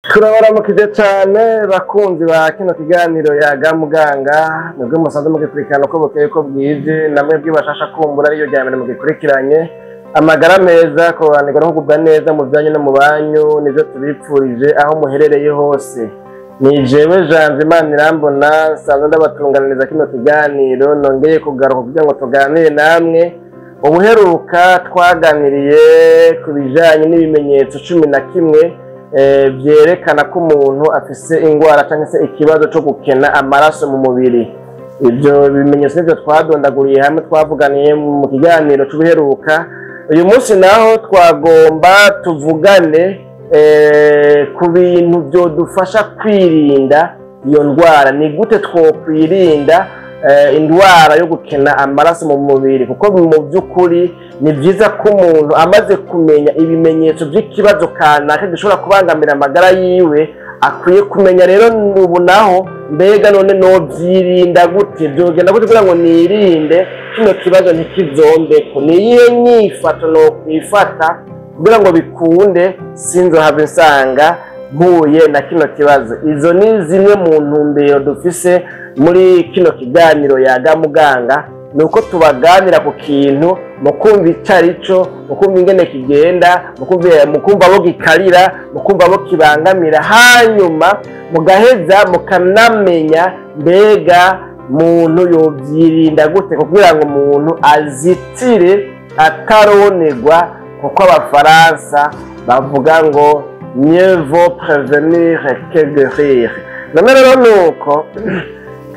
Turabaramukije cane bakunzi ba kino kiganiro Yaga Muganga. Mwebwe musanzwe mugikurikirana uko bukeye uko bwije, na mwebwe bashasha kumbura ariyo rya mbere mugikurikiranye, amagara meza, kuroranirwa no kugubwa neza mu byanyu no mu banyu nivyo tubipfurije aho muherereye hose. Ni jewe Janvier Imanirambona nsanzwe ndabatunganiriza kino kiganiro, nongeye kugaruka kugira ngo tuganire namwe. Ubuheruka twaganiriye ku bijanye n'ibimenyetso 11 vyerekana ko umuntu afise ingwara canke se ikibazo co gukena amaraso mu mubiri. Ivyo bimenyetso nivyo twadondaguriye hamwe, twavuganiye mu kiganiro c'ubuheruka. Uyu munsi naho twagomba tuvugane ku bintu vyodufasha kwirinda iyo ndwara. Ni gute twokwirinda indwara yo gukena amaraso mu mubiri? Kuko mu by'ukuri ni byiza ko umuntu amaze kumenya ibimenyetso by'ikibazo kanaka gishobora kubangamira amagara yiwe, akwiye kumenya rero ubu naho mbega none nobyirinda gute, byogenda gute kugira ngo nirinde kino kibazo ntikizombeko, ni iyihe nyifato nokwifata kugira ngo bikunde sinzohave nsanga mpuye na kino kibazo. Izo ni zimwe mu ntumbero dufise muri kino kiganiro Yaga Muganga, ni uko tubaganira ku kintu mukumva ico arico, mukumva ingene kigenda, mukumva abo gikarira, mukumva abo kibangamira, hanyuma mugaheza mukanamenya mbega muntu yovyirinda gute kugira ngo umuntu azitire ataronerwa, kuko abafaransa bavuga ngo mieux vaut prévenir que guérir. None rero nuko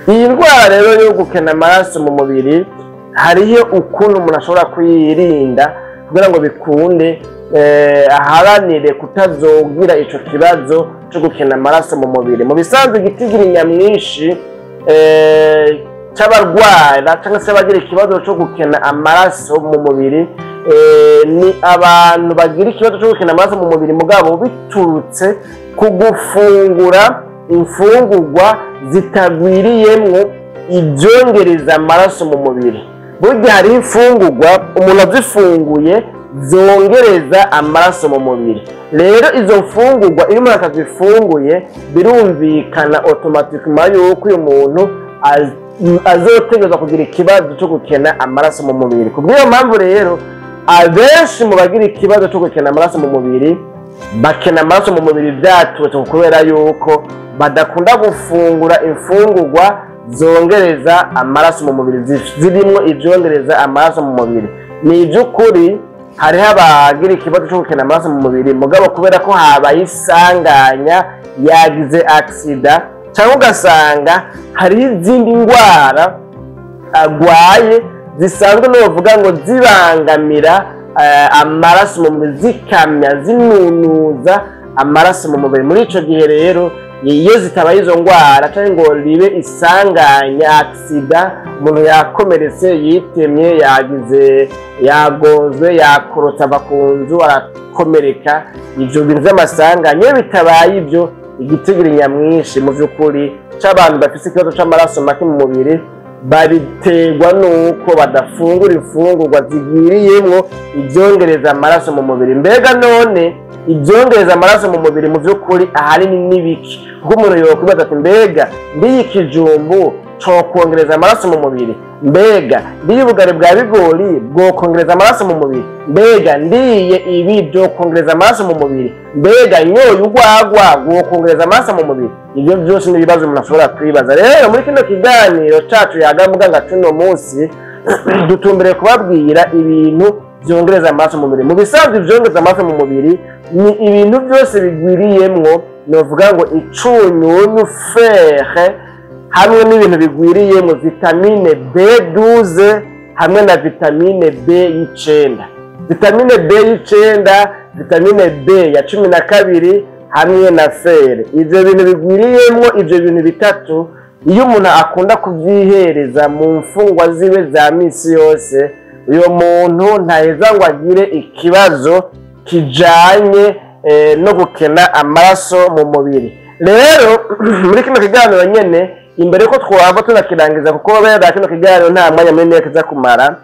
iyi ndwara rero yo gukena amaraso mu mubiri, hariho ukuntu umuntu ashobora kuyirinda kugira ngo bikunde aharanire kutazogira ico kibazo co gukena amaraso mu mubiri. Mu bisanzwe igitigiri nyamwinshi c'abarwara cyangwa se abagira ikibazo co gukena amaraso mu mubiri ni abantu bagira ikibazo cyo gukena amaraso mu mubiri mugabo biturutse ku gufungura imfungurwa zitagwiriyemwo ibyongereza amaraso mu mubiri. Burya hariho imfungurwa umuntu azifunguye zongereza amaraso mu mubiri. Rero izo mfungurwa iyo umuntu atazifunguye, birumvikana automatiquement yuko uyu muntu azotegerezwa kugira ikibazo cyo gukena amaraso mu mubiri. Kubw'iyo mpamvu rero abenshi mu bagira ikibazo cyo gukena amaraso mu mubiri bakena amaraso mu mubiri vyaturutse kubera yuko badakunda gufungura imfungurwa zongereza amaraso mu mubiri, zirimwo ivyongereza amaraso mu mubiri. Ni ivy'ukuri hariho abagira ikibazo cyo gukena amaraso mu mubiri mugabo kubera ko habaye isanganya, yagize accident, cyangwa ugasanga hariho izindi ndwara agwaye zisanzwe novuga ngo zibangamira amaraso mu mubiri, zikamya zinunuza amaraso mu mubiri. Muri ico gihe rero iyo zitabaye izo ndwara cyangwa ngo ribe isanganya, accident, umuntu yakomeretse, yitemye, yagize, yagonzwe, yakorotse ava ku nzu arakomereka, ivyo bintu vy'amasanganya iyo bitabaye ivyo, igitigiri nyamwinshi mu vy'ukuri c'abantu bafise ikibazo c'amaraso make mu mubiri babiterwa nuko badafungura imfungurwa zigwiriyemwo ivyongereza amaraso mu mubiri. Mbega none ivyongereza amaraso mu mubiri mu vy'ukuri ahanini n'ibiki? Kuko umuntu yokwibaza ati mbega ndiye ikijumbu cokongereza amaraso mu mubiri? Mbega ndiye ubugari bwa bigori bwokongereza amaraso mu mubiri? Mbega ndiye ibi byokongereza amaraso mu mubiri? Mbega nyoye urwagwa bwokongereza amaraso mu mubiri? Ibyo byose ni ibibazo umuntu ashobora kwibaza. Rero muri kino kiganiro cacu Yaga Muganga cuno munsi dutumbereye kubabwira ibintu vyongereza amaraso mu mubiri. Mu bisanzwe ivyongereza amaraso mu mubiri ni ibintu byose bigwiriyemwo novuga ngo icunyunyu fer, hamwe n'ibintu bigwiriyemwo vitamine B12 hamwe na vitamine B y'icenda. Vitamine B y'icenda, vitamine B ya 12 hamwe na fer. Ivyo bintu bigwiriyemwo ivyo bintu bitatu, iyo umuntu akunda kuvyihereza mu mfungwa ziwe za misi yose, uyo muntu ntaheza ngo agire ikibazo kijanye no gukena amaraso mu mubiri. Rero muri kino kiganiro nyene, imbere ko twaba tunakirangiza, kuko bera kino kiganiro nta mwanya munini kiza kumara,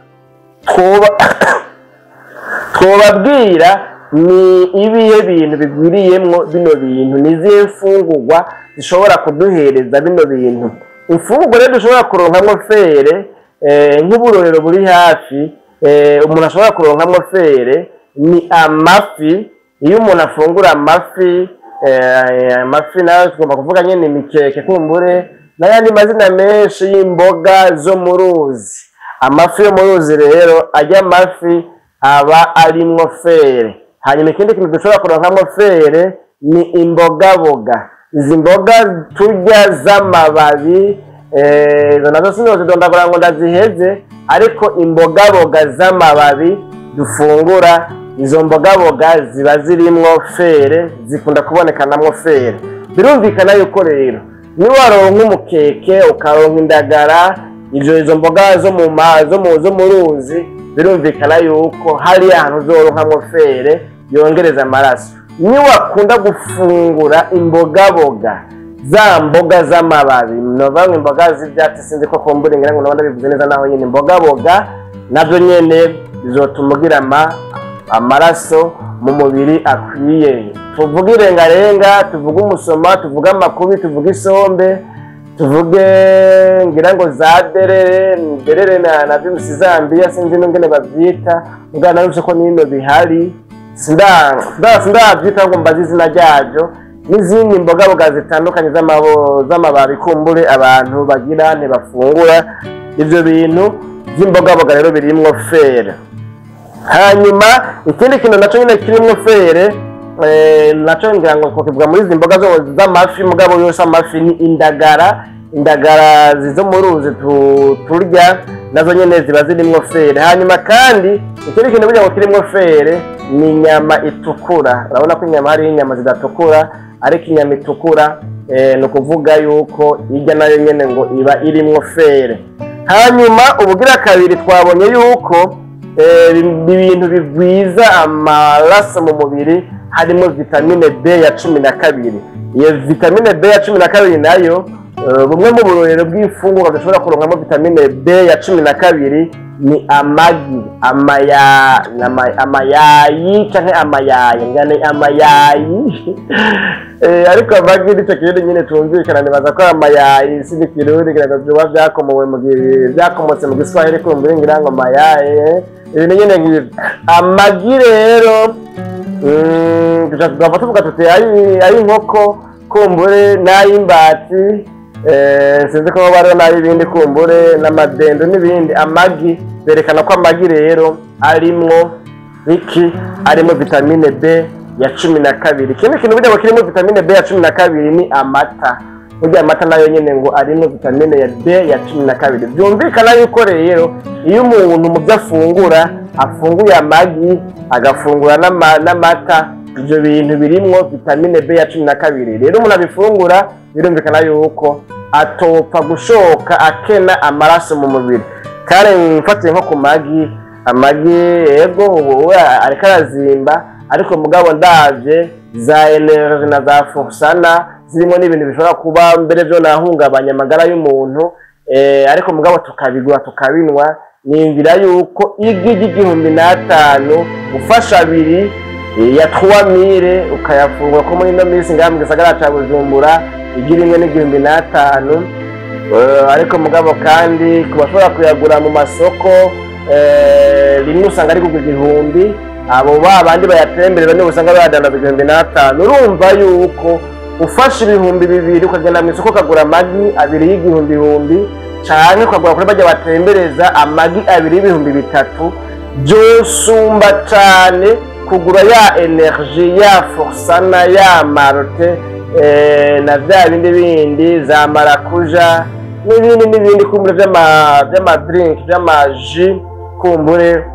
twobabwira Ni ibihe bintu bigwiriyemwo bino bintu? Ni izihe mfungurwa zishobora kuduhereza bino bintu? Imfungurwa rero dushobora kuronkamwo fer, nk'uburorero buri hafi, umuntu ashobora kuronkamwo fer ni amafi. Iyo umuntu afungura amafi, amafi nayo tugomba kuvuga nyene imikeke kumbure n'ayandi mazina menshi y'imboga zo mu ruzi. Amafi yo mu ruzi rero, arya amafi aba arimwo fer. Hanyuma ikindi kintu dushobora kuronkamwo fer ni imbogaboga, izi mboga turya z'amababi. Izo nazo sinozidondagura ngo ndaziheze, ariko imbogaboga z'amababi dufungura, izo mbogaboga ziba zirimwo fer, zikunda kubonekanamwo fer. Birumvikana yuko rero niwaronka umukeke, ukaronka indagara, izo mboga zo mu ruzi, birumvikana yuko hariya hantu uzoronkamwo fer yongereza amaraso. Niwakunda gufungura imbogaboga, za mboga z'amababi, novuga ngo imboga z'ivyatsi, sinzi ko kumbura ngira ngo naba ndabivuze neza, naho nyene imbogaboga navyo nyene bizotuma ugira amaraso mu mubiri akwiye. Tuvuge irengarenga, tuvuge umusoma, tuvuge amakubi, tuvuge isombe, tuvuge ngira ngo za derere derere na virusi Zambia, sinzi n'ingene bavyita, mugabo narumvise ko nino bihari, sindavyita ngo mbaze izina ryavyo, n'izindi mbogaboga zitandukanye z'amababi kumbure abantu bagira ntibafungura. Ivyo bintu vy'imbogaboga rero birimwo fer. Hanyuma ikindi kintu naco nyene kirimwo fer, naco ngira ngo twokivuga muri izi mboga z'amafi, mugabo yose amafi, ni indagara. Indagara zizo mu ruzi turya nazo nyene ziba zirimwo fer. Hanyuma kandi ikindi kintu burya ngo kirimwo fer ni inyama itukura. Urabona ko inyama, hariho inyama zidatukura, ariko inyama itukura, ni ukuvuga yuko irya nayo nyene ngo iba irimwo fer. Hanyuma ubugira kabiri, twabonye yuko ibintu bigwiza amaraso mu mubiri harimo vitamine B ya 12. Iyo vitamine B ya 12 nayo, bumwe mu burorero bw'imfungurwa dushobora kuronkamo vitamine B ya 12 ni amagi, amayayi canke amayayi, ngane amayayi. Ariko amagi nico kintu nyine tumvikana, nibaza ko amayayi si ikirundi, ngira ngo vyoba vyakomowe mu vyakomotse mu Giswahili kumbure, ngira ngo mayayi, ibintu nyene nk'ivyo. Amagi rero, tuca tuvuga tuti ay'inkoko kumbure n'ay'imbati, sinzi ko bariho n'ay'ibindi kumbure n'amadendo n'ibindi. Amagi berekana ko amagi rero arimwo iki? Arimo vitamine B ya 12. Ikindi kintu burya ngo kirimo vitamine B ya 12 ni amata. Burya amata nayo nyene ngo arimo vitamine ya B ya 12. Byumvikana yuko rero iyo umuntu mu byo afungura afunguye amagi, agafungura n'amata, ibyo bintu birimwo vitamine B ya 12, rero umuntu abifungura, birumvikana yuko atopfa gushoka akena amaraso mu mubiri. Kandi mfatiye nko ku magi, amagi ego ubu ariko arazimba, ariko mugabo ndavye za energy na za forsana zirimo n'ibintu bishobora kuba mbere byo nahungabanya amagara y'umuntu, ariko mugabo tukabigura tukabinwa, niyumvira yuko igi ry'1500 ufasha abiri ya 3000 ukayafungura, ko muri ino minsi ngaha mu gisagara ca Bujumbura igi rimwe n'1500, ariko mugabo kandi ku bashobora kuyagura mu masoko, rimwe usanga ari kugura 1000, abo ba bandi bayatemberera nibo usanga bayadandaza 1500. Urumva yuko ufashe 2000 ukagenda mu isoko ukagura amagi abiri y'igihumbi ihumbi, canke ukagura kuri barya batembereza amagi abiri y'3000, byosumba cane kugura ya energy, ya forsana, ya malt, na vya bindi bindi za marakuja n'ibindi n'ibindi kumbure vy'ama drink, vy'amaji kumbure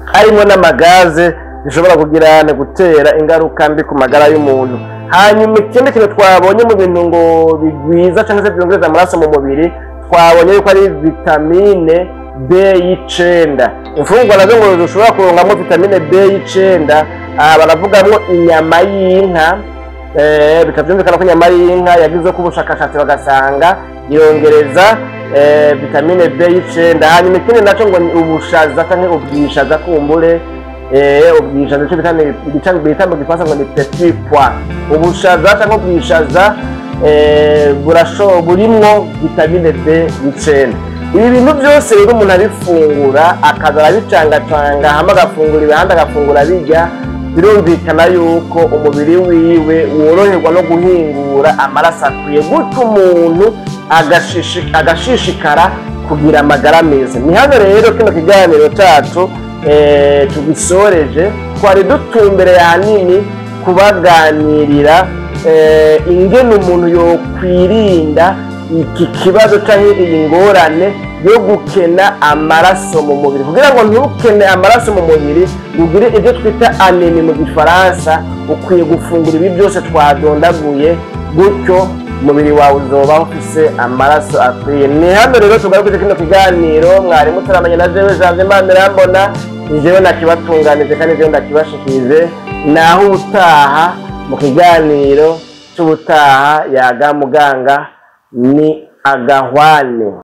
harimo n'amagaze, bishobora kugira gutera ingaruka mbi ku magara y'umuntu. Hanyuma ikindi kintu twabonye mu bintu ngo bigwiza cyangwa se byongereza amaraso mu mubiri, twabonye yuko ari vitamine B y'icenda. Imfungurwa nazo ngo dushobora kuronkamo vitamine B y'icenda, aha baravugamwo inyama y'inka. Bikaba byumvikana ko inyama y'inka yagize ko ubushakashatsi bagasanga yongereza vitamine B y'icenda. Hanyuma ikindi naco ngo ni ubushaza canke ubwishaza kumbure. Ubwishaza icyo bita mu Gifaransa ngo ni petit pois. Ubushaza cyangwa ubwishaza burimwo vitamine B9. Ibi bintu byose rero umuntu abifungura, akaza arabicangacanga hamwe, agafungura ibihande, agafungura bijya, birumvikana yuko umubiri wiwe woroherwa no guhingura amaraso akwiye, gutyo umuntu agashishikara kugira amagara meza. Ni hano rero kino kiganiro cyacu tugisoreje. Twari dutumbereye ahanini kubaganirira ingene umuntu yokwirinda iki kibazo cyangwa iyi ngorane yo gukena amaraso mu mubiri. Kugira ngo ntukene amaraso mu mubiri, ugire ibyo twita anémie mu Gifaransa, ukwiye gufungura ibi byose twadondaguye, gutyo umubiri wawe uzoba ufise amaraso akwiye. Ni hano rero tugarukije kino kiganiro. Mwari mutaramanye na jewe Janvier Manirambona. Ni jewe nakibatunganije kandi jewe ndakibashikirize. Naho ubutaha mu kiganiro cy'ubutaha. Yaga muganga ni agahwane.